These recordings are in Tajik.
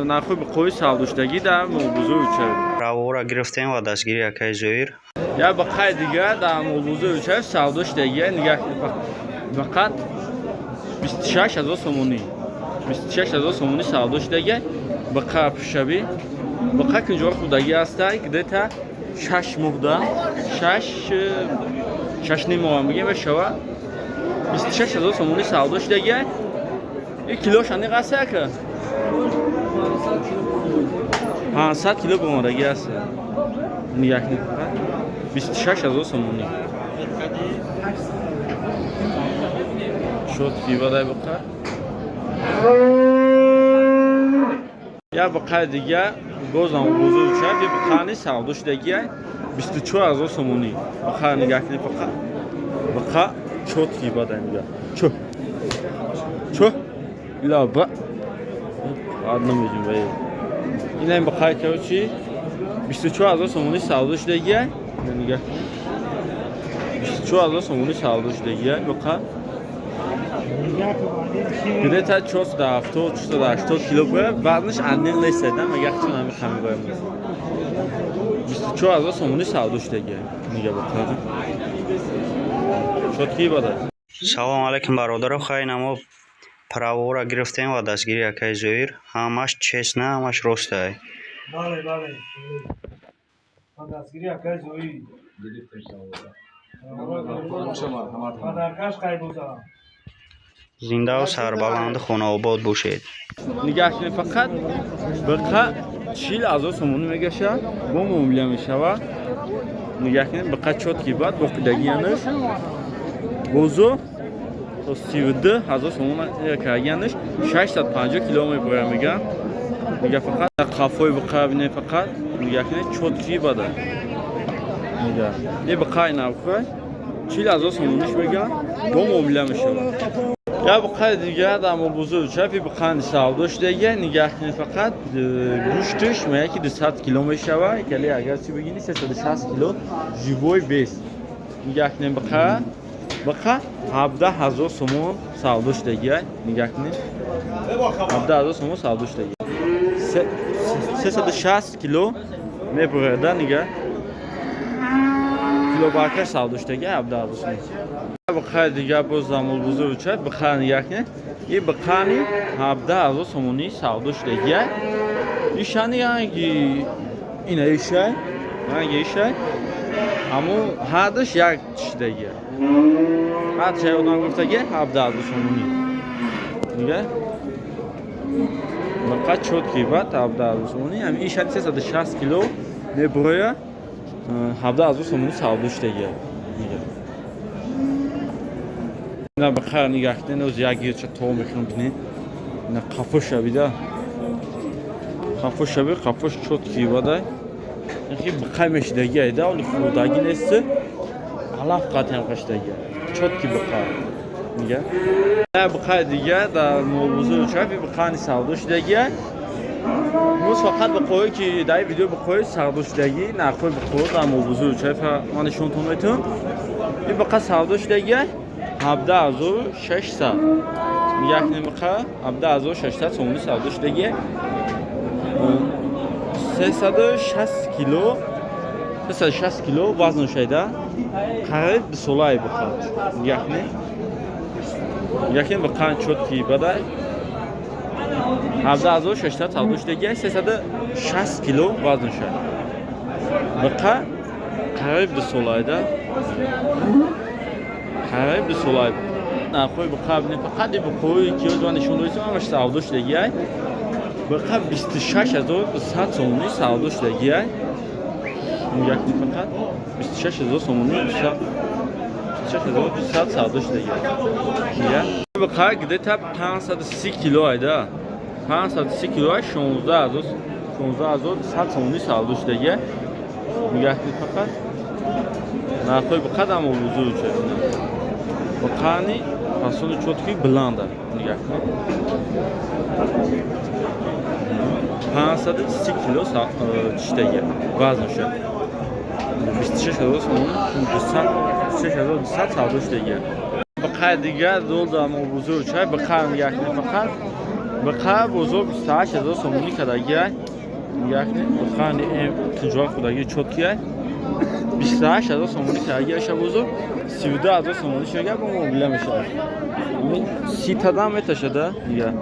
Нархҳои буқои савдошудагӣ дар молбозори Учаев. Равора гирифтем ва дастгири акаи Зоир. Як буқаи дигар дар молбозори Учаев савдо шудагия. Нигаҳ, фақат 26 000 сомонӣ, 26 000 сомонӣ савдо шудагия. Буқа пушаби буқа кунҷоро худагӣ ҳастай, где-то 6 моҳда, шаш, шашним моҳ бигем мешава. 26 000 сомонӣ савдо шудагия. И килош аниқ аст, ака? 500 кило бомадагӣ аст. Нигоҳ кунед, фақат 26 000 сомонӣ. Шод фивадай буқа. Як буқаи дига бозам бузург шуд. И буқани савдо шудагия 24 000 сомонӣ. Буқа нигоҳ кунед, фақат буқа чёткий бадай. Нигоҳ, чо чо илаба ад намедим. Баи инам буқаи, короче, 24 000 сомонӣ савдо шудагия. Нигоҳ, 24 000 сомонӣ савдо шудагия. Буқа где-то 470, 480 кило бояд, вазнаш аниқ нест, мега чун ҳами хамигаем. 24 000 сомонӣ савдо шудагия. Нига, буқа чёткий бада. Салом алейкум, бародаро. Хайр, мо правора гирифтем ва дастгири акаи Зоир. Ҳамаш честно, ҳамаш ростай. Бале, ба дастгири акаи Зоир. Падаркаш қайбоза. Зиндаву сарбаланду хонаобод бошед. Нигаҳ кунед, фақат буқа 40 000 сомонӣ мегаша, бо муомила мешавад. Нигаҳ кунед, буқа чёткий бад боқидагиянаш. Бозо то 32 000 сомон кардаганаш, 650 кило мебояд, меган. Нигаҳ, фақат қафои буқа бинед, фақат нигаҳ кунед, чёткий бада. Нигаҳ, и буқаи навкай 40 000 сомониш меган, бо муомила мешавад. Як буқаи дигар дар молбозори Чапи буқани савдо шудагия. Нигаҳ кунед, фақат гӯшташ меяд, ки 200 кило мешавад. Кали агар чӣ бигини, 360 кило живой вес. Нигаҳ кунед, буқа 17 000 сомон савдо шудагия. Нигаҳ кунед, 17 000 сомон савдо шудагия, 360 кило мебурада. Нигаҳ, килобаркаш савдо шудагия 17 000 сомон. Буқаи дигар боз замолбузур чай буқа. Нигаҳ кунед, и буқани 17 000 сомонӣ савдо шудагия. Ишани ранги ина ишай, ранги ишай, аммо ҳардаш як шудагия. Ҳардаш як одам гуфтагия 17 000 сомонӣ. Нигаҳ, буқа чёткий бад, 17 000 сомонӣ. Ҳами ишани 360 кило мебуроя, 17 000 сомонӣ савдо шудагия. Нигаҳ, ина бихар. Нигаҳ кунед, оз як гирча то мекунам, бинед, ина қафо шавида, қафо шави, қафош чёткий бадай. Ихи биқай мешидаги айда, оли хӯрдаги нест, алаф қатиам қашидаги, чёткий биқа. Нигаҳ, як биқаи дигар дар молбозори Чапи биқани савдо шудагия. Имрӯз фақат биқое ки дар ин видео биқои савдо шудагӣ, нархҳои биқоро дар молбозори Чапи ман нишонтон метавон. Ин биқа савдо шудагия 17 600. Нигаҳ кунед, биқа 17 600 сомонӣ савдо шудагия, 360 кило, 360 кило вазн шайда, қариб дусолаи биқа. Нигаҳ кунед, нигаҳ кунед, биқа чёткий бадай, 17 600 савдо шудагия, 360 кило вазн шай. Биқа қариб дусолаида, қариб дусолаи. Нархҳои биқа бинед, фақат и биқои ки ёз ман нишон додистам, ҳамаш савдо шудагиай. Биқа 26 100 сомонӣ савдо шудагиай. Нигаҳ кунед, фақат 26 000 сомонӣ, 26 200 савдо шудагиай. Нигаҳ, биқа где-то 530 кило айда, 530 кило ай, 16 000, 16 100 сомонӣ савдо шудагиай. Нигаҳ кунед, фақат нархҳои биқа дар молбозори ча биқани фасони чёткий биланда. Нигаҳ кунед, 530 кило чиштагия вазнша, 26 000 сомонӣ, 26 200 савдо шудагия. Биқаи дигар дол дар молбозори чай биқа. Нигаҳ кунед, фақат. Бықа бозор 28 000 сомонӣ кардагиай. Нигоҳ кунед, бықа тиҷорат худаги чёткий ай. 28 000 сомонӣ кардагиаша бозор, 32 000 сомонӣ шага, бо муомила мешавад. 30 тадам меташада. Нигаҳ,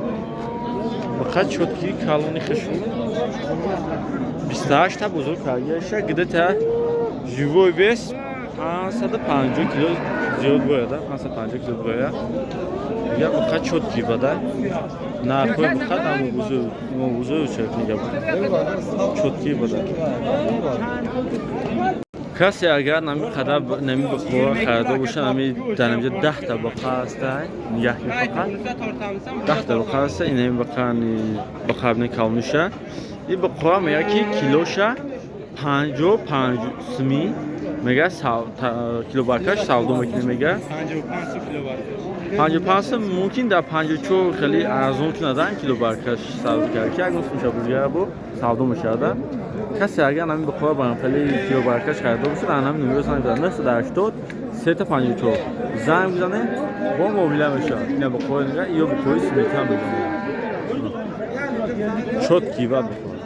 бықа чёткий, калони хишу. 28 та бозор кардагиаша, где-то живой вес 550 кило зиёд бояда, 550 кило бояд. Я бықа чёткий бада. Нархҳои бықа намобузӯ чёткий чёткий бада. Касе агар нами қадар нами бықора харидор боша, нами дар намиҷа 10 та бықа ҳаста. Нигаҳ кунед, фақат 10 та бықа ҳаста. Инами бықани бықабни калониша. И бықора мега, ки килоша 55 сими мега, килобаркаш савдо мекунем мега. 55 сум, мумкин дар 54 хеле арзон кунадан килобаркаш савдо кард, ки ягон сумша бузгара бо савдо мешавада. Касе агар нами бықора ба хеле килобаркаш харидор бошад, анами номеро занг бизанад: 980 сета 54. Занг бизане, бо муомила мешавад. Ина бықора, нига, ё бықори симментал мегӯянд, чёткий ба бықора.